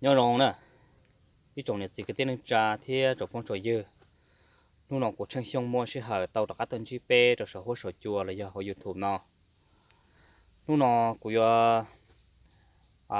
Nyob zoo na, ib tsoom niam txiv kwv tij neej tsa thiab tsoom phooj tsoom ywg. Hnub no kuv Tsheej Xyooj muaj sij hawm tau rov qab tuaj ntsib peb rau saum huab saum cua los yog hauv YouTube no. Hnub no kuv yuav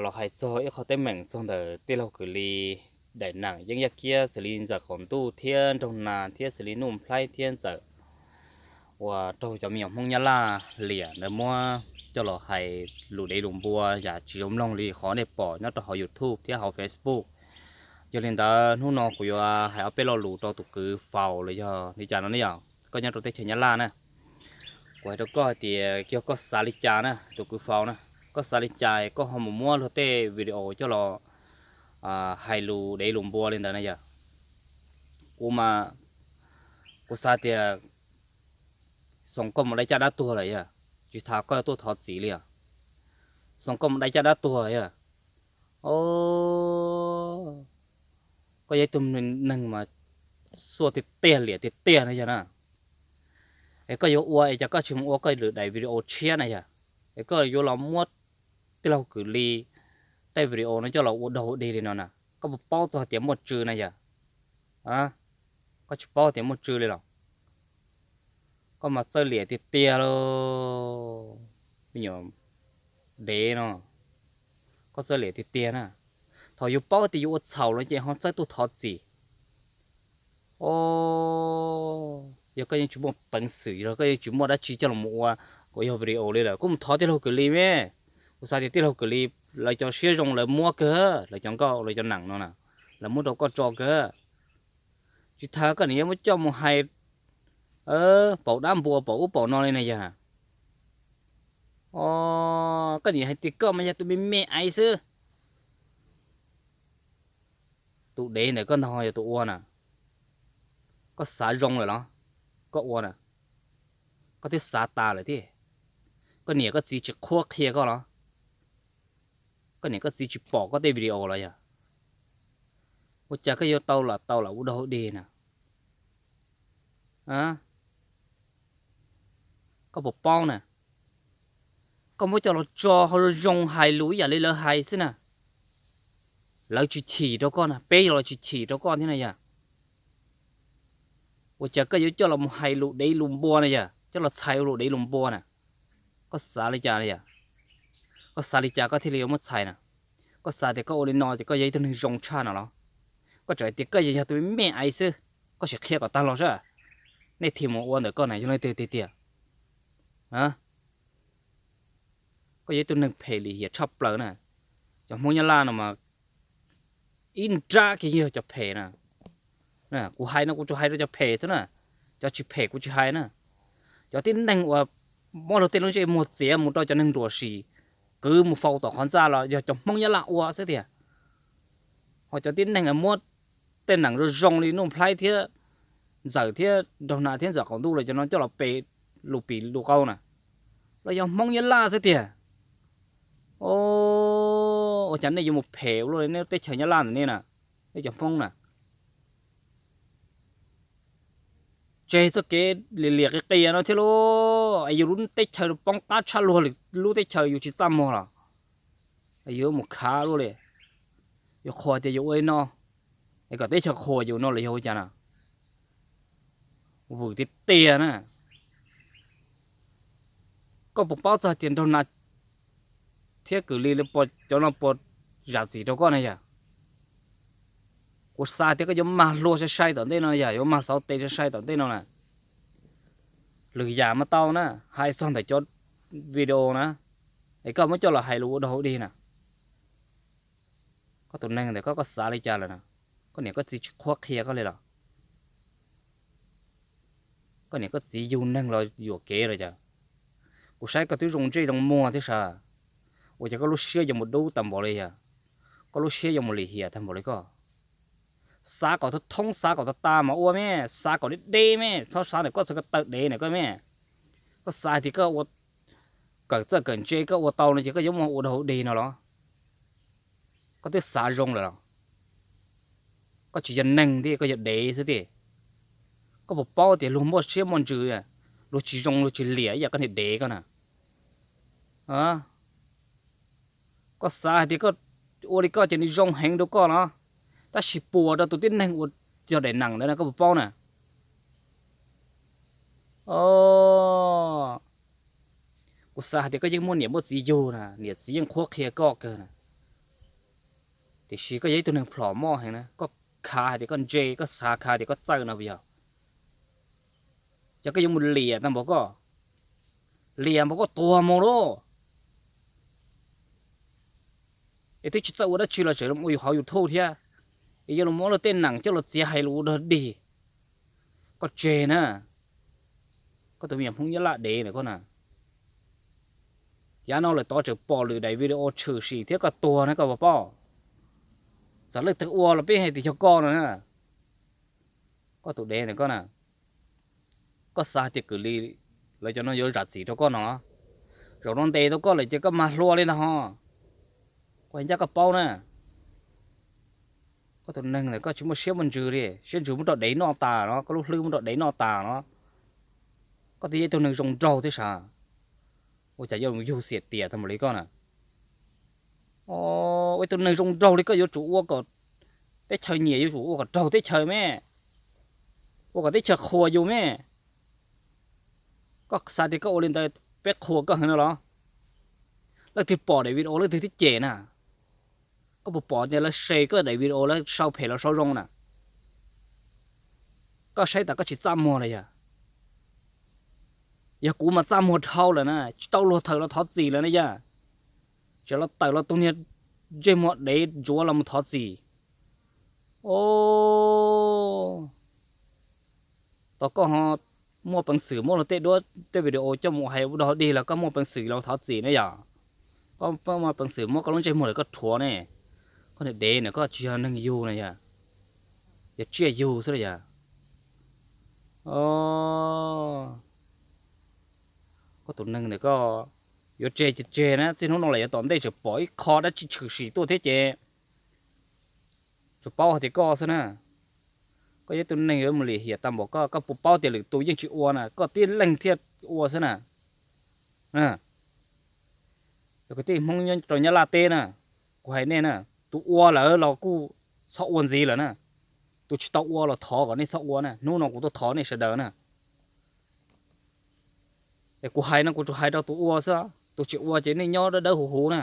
los hais txog ib qho teeb meem txog ntawm tij laug Kwm Lis daim neem yeeb yaj kiab xws li Ntxawm Qaum Ntuj thiab Nraug Nas thiab xws li Nuj Nplhaib thiab Ntxawm uas raug cov me nyuam Hmoob Nyab Laj liam ntawd muab coj los hais lus dev lus npua yam tsis zoo mloog li qhov nej pom nyob rau hauv YouTube thiab hauv Facebook. Yog li ntawd hnub no kuv yuav hais ob peb lo lus rau tus kwv Faus los yog li cas no ne yom, koj nyob rau teb chaws Nyab Laj na. Kuv hais rau koj hais tias yog koj xav li cas na tus kwv Faus na, koj xav li cas koj ho mus muab luag tej video coj los hais lus dev lus npua li ntawd na yom. Kuv mas kuv xav tias xoom koj mus dai caj dab tuag lawm yog, tsis tas koj tuaj thov txim li os. Xoom koj mus dai caj dab tuag yog. O, koj yog ib tug neeg mas xuaj tiag tiag liam tiag tiag no yog na. Es koj yuav ua es cas koj tsis mus ua koj lwm daim video tshiab na yog? Es koj yuav los muab tij laug Kwm Lis tej video no coj los ua dog ua dig li no na, koj puas paub txog tias muaj tsw na yog? Koj tsis paub tias muaj tsw li los? Koj mas txawj liam tiag tiag lauj, me nyuam dev no. Koj txawj liam tiag tiag na. Thaum yus paub tias yus ua txhaum lawm ces ho txawj tuaj thov txim. O, yog koj yeej tsis muaj peev xwm, yog koj yeej tsis muaj dab tsi coj los ua kom yog video li lawm, koj mus thov tij laug Kwm Lis me. Kuv xav tias tij laug Kwm Lis lawv cov siab zoo lawv muab kawg, lawv cov nkauj lawv cov neem no na, lawv muab rau koj tso kawg. Tsis tas koj niam yuav muab coj mus hais paum dab npua paum ub paum no li na yog. O, koj niam hais tias koj mas yog tus me me aiv xwb. Tus dev ntawm koj ntag yog tus ua na. Koj xav zoo lawm los? Koj ua na, koj twb xav tas lawm thiab. Koj niam koj txiv tsis qhuab qhia koj los? Koj niam koj txiv tsis pom koj tej video los yog? Ua cas koj yuav tau lam tau lam ua dog ua dig na? Koj puas paub na? Koj muab coj los tso ho zoo zoo hais lus ib yam li lawv hais xwb na. Lawv tsis chim rau koj na, peb los tsis chim rau koj thiab na yog. Ua cas koj yuav coj los mus hais lus dev lus npua na yog, coj los txhais ua lus dev lus npua na? Koj xav li cas na yog? Koj xav li cas koj thiaj li yuav muab txhais na? Koj xav tias koj ua li no ces koj yog ib tug neeg zoo tshaj no los? Koj tseem hais tias koj yog tus me me aiv xwb, koj sim qhia kom tag los saib, nej thiaj mus ua ntawm koj na yog leej twg tiag tiag? Koj yog ib tug neeg phem lim hiam tshaj plaws na. Cov Hmoob Nyab Laj no mas ib nrab kiag yog cov phem na. Kuv hais no kuv tsuas hais rau cov phem xwb na, cov tsis phem kuv tsis hais na. Cov tib neeg uas muab luag tej lub ntsej muag txiav mus rau cov neeg ruam sim, kwv mus faus tom qhov ntxa los yog cov Hmoob Nyab Laj ua xwb tiag. Ho cov tib neeg muab tej neem zoo zoo li Nuj Nplhaib thiab Ntxawm thiab Nraug Nas thiab Ntxawm Qaum Ntuj los cov no coj los pe lus pim lus qau na, los yog Hmoob Nyab Laj xwb tiag. O, ua cas nej yuav mus phem ua luaj li nej teb chaws Nyab Laj ntawm nej na, nej cov Hmoob na? Tseg txoj kev liam liam qias qias no thiab lauj, es yus lub teb chaws poob qab tshaj luag li, lub teb chaws yus tsis txaj muag los yus mus khav luaj li. Yus qhuas tias yus ua li no es kom teb chaws qhuas yus no los yog ua cas na? Vwm tiag tiag na. Koj puas paub txog tias Nraug Nas thiab Kwm Lis cov no puas zam txim rau koj na yog? Kuv xav tias koj yuav mag hlua sai sai tom ntej no yog, yuav mag xauv tes sai sai tom ntej no na. Lwm yam mas tau na, hais txog ntawm cov video na, es koj muab coj los hais lus ua dog ua dig na. Koj tus neeg ntawm koj, koj xav li cas lawm na? Koj niam koj txiv tsis qhuab qhia koj li los? Koj niam koj txiv yug neeg los yuam kev los cas? Kuv saib koj twb zoo ntsej zoo muag thiab sav, ua cas koj lub siab yuav mus dub tag npaum li yog? Koj lub siab yuav mus lim hiam tag npaum li koj? Xav kom thoob thoob, xav kom tas tas mas ua me, xav kom deb deb me, txhob xav ntawm koj txhais ko taw dev ntawm koj me. Koj xav hais tias koj ua kawm txawj kawm ntse koj ua tau no ces koj yuav muaj ua dog ua dig no los? Koj twb xav zoo lawm los? Koj tsis yog neeg thiab, koj yog dev xwb tiag. Koj puas paub tias luag muaj siab muaj ntsws, luag tsis zoo luag tsis liam ib yam koj niag dev koj na? Koj xav hais tias koj Ua li koj ces nws zoo heev rau koj los, tab sis puas rau tus tib neeg uas yog daim neem ntawd na, koj puas paub na? O, kuv xav hais tias koj yeej muaj niam muaj txiv yug na, niam txiv yeej qhuab qhia koj kawg na. Tiam sis koj yog ib tug neeg plhom moj heev na, koj khav hais tias koj ntse, koj xav khav tias koj txawj no puas yog? Ces koj yuav mus liam tag npaum koj, liam npaum koj tuag mus lauj. Es twb tsis txawj ua dab tsi los tseem ua hauv YouTube thiab, es yuav los muab luag tej neem coj los txiav hais lus ua dog dig. Koj tseg na, koj tus me nyuam Hmoob Nyab Laj dev ntawm koj na. Yav no lawm tod tseem pom lwm daim video tshwm sim thiab koj tuag na, koj puas paub? Txawm leej twg ua los peb hais tias yog koj no na. Koj tus dev ntawm koj na, koj xav tias kwv li lawv cov no yuav zam txim rau koj no? Zaum no ntes tau koj lawm ces koj mag hlua li ntag ho. Kuv hais ncaj koj paub na, koj tus neeg ntawm koj tsis muaj siab muaj ntsws li, siab ntsws muab rau dev noj tas no, koj lub hlwb muab rau dev noj tas no. Koj twb yog ib tug neeg zoo nraug thiab sav, ua cas yuav mus yug xiam tiam tag npaum li koj na? Ua ib tug neeg zoo nraug li koj yuav tsum ua kom teb chaws nyiam, yuav tsum ua kom raug teb chaws me, ua kom teb chaws qhuas yus me. Koj xav tias koj ua li ntawd peb qhuas koj heev no los? Leej twg pom daim video leej twg twb cem na. Koj puas pom tias lawv share koj daim video lawv sau phem los sau zoo na? Koj saib tas koj tsis txaj muag los yog? Yog kuv mas txaj muag dhau lawm na, tsis tau luag tawm los thov txim lawm na yog. Tseem los tawm los tus niag ntsej muag dev ntsuav los mus thov txim. O, tos koj ho muaj peev xwm muab luag tej duab tej video coj mus hais ua dog dig los koj muaj peev xwm los thov txim ne yog? Koj muaj peev xwm muab koj lub ntsej muag lawm koj rhuav ne. Koj niag dev na, koj tsis yog neeg yug na yog, yog tsiaj yug xwb la yog. Koj tus neeg ntawm koj yuav tseg ces tseg na, txij hnub no los yuav tom ntej tseem pom ib qho dab tsi tshwm sim tuaj thiab ces tsuas paub hais tias koj xwb na. Koj yog ib tug neeg yuav mus lim hiam tag npaum koj, koj puas paub tias lwm tus yeej tsis ua na, koj tib leeg thiaj ua xwb na. Yog kwv tij Hmoob nyob rau Nyab Laj teb na, kuv hais nej na, tus ua lawm los kuj txhob ua ntxiv lawm na, tus tsis tau ua los thov kom nej txhob ua na, hnub no kuv tuaj thov nej sawv daws na. Es kuv hais no kuv tsuas hais rau tus ua xwb, tus tsis ua ces nej nyob dawb dawb huv huv na.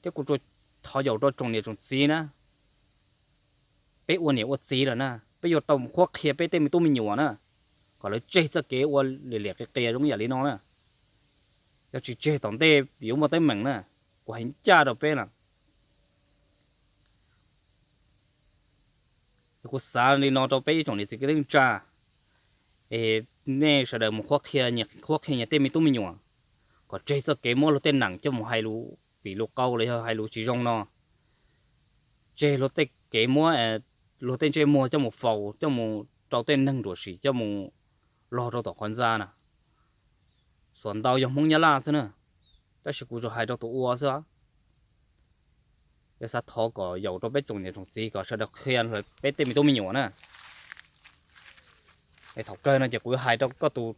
Thiab kuv tsuas thov yaum rau tsoom niam tsoom txiv na, peb ua niam ua txiv lawm na, peb yuav tau mus qhuab qhia peb tej me tub me nyuam na, kom lawv tseg txoj kev ua liam liam qias qias zoo yam li no na. Yog tsis tseg tom ntej yuav muaj teeb meem na, kuv hais ncaj rau peb na. Kuv xav li no rau peb ib tsoom niam txiv kwv tij neej tsa, es nej sawv daws mus qhuab qhia, qhuab qhia nyias tej me tub me nyuam, kom tseg txoj kev muab luag tej neem coj mus hais lus pim lus qau los yog hais lus tsis zoo no. Tseg luag tej kev muab luag tej ntsej muag coj mus faus, coj mus rau tej neeg ruam sim coj mus log rau tom qhov ntxa na. Xuas ntau yog Hmoob Nyab Laj xwb na, tab sis kuv tsuas hais rau tus ua xwb. Yog xav thov kom yaum rau peb tsoom niam tsoom txiv kom sawv daws qhia peb tej me tub me nyuam na. Es thaum kawg no ces kuv yuav hais rau koj tus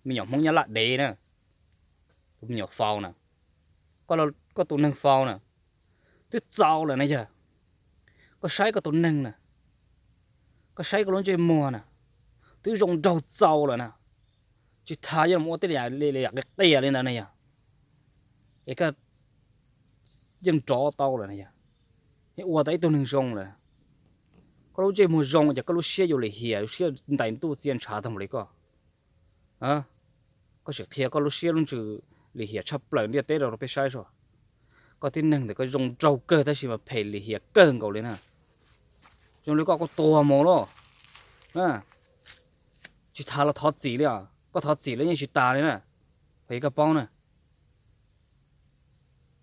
me nyuam Hmoob Nyab Laj dev na, tus me nyuam faus na, koj tus neeg faus na, twb txaus lawm na yog. Koj saib koj tus neeg na, koj saib koj lub ntsej muag na, twb zoo nraug txaus lawm na, tsis tas yuav los ua tej yam li qias qias li ntawd na yog. Es koj yeej nrov tau lawm na yog, yeej ua tau ib tug neeg zoo lawm. Koj lub ntsej muag zoo ces koj lub siab yuav lim hiam, lub siab ntais ntuj txia ntshav tag npaum li koj. Koj sim qhia koj lub siab lub ntsws lim hiam tshaj plaws ntiaj teb rau peb saib soj. Koj tib neeg ntawm koj zoo nraug kawg tab sis mas phem lim hiam kawg nkaus li na. Zoo li koj kuj tuag mus lauj. Tsis tas los thov txim li os, koj thov txim los yeej tsis tas li na. Qhia koj paub na,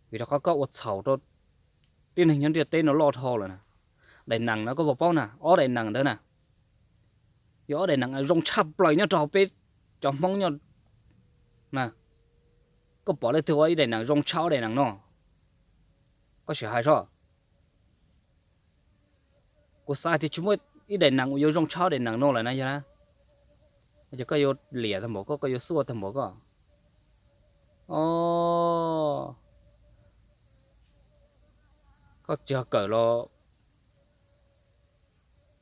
vim rau qhov koj ua txhaum rau tib neeg nyob ntiaj teb no loj dhau lawm na. Daim neem no koj puas paub na, ob daim neem ntawd na, yog ob daim neem zoo tshaj plaws nyob rau peb cov Hmoob nyob na. Koj pom leej twg ua ib daim neem zoo tshaj ob daim neem no? Koj sim hais soj. Kuv xav tias tsis muaj ib daim neem uas yuav zoo tshaj ob daim neem no lawm na yog na. Ces koj yuav liam tag npaum koj, koj yuav xuaj tag npaum koj. O, Koj tsis yog kawm los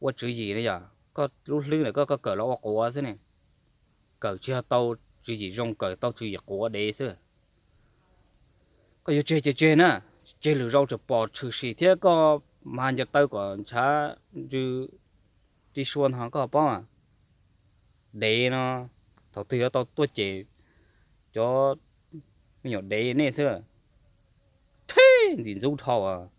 ua tswv yim ne yom, koj lub hlwb ntawm koj, koj kawm los ua quav xwb ne. Kawm tsis yog tau tswv yim zoo, kawm tau tswv yim quav dev xwb. Koj yuav tseg ces tseg na, tseg lwm zaus tseem pom tshwm sim thiab koj mas ncaws taw kom ntshav ntsw ri sua no koj paub. Dev no, thaum twg yuav tau tuaj cem cov me nyuam dev nej xwb. Thib ntim ntxub dhau.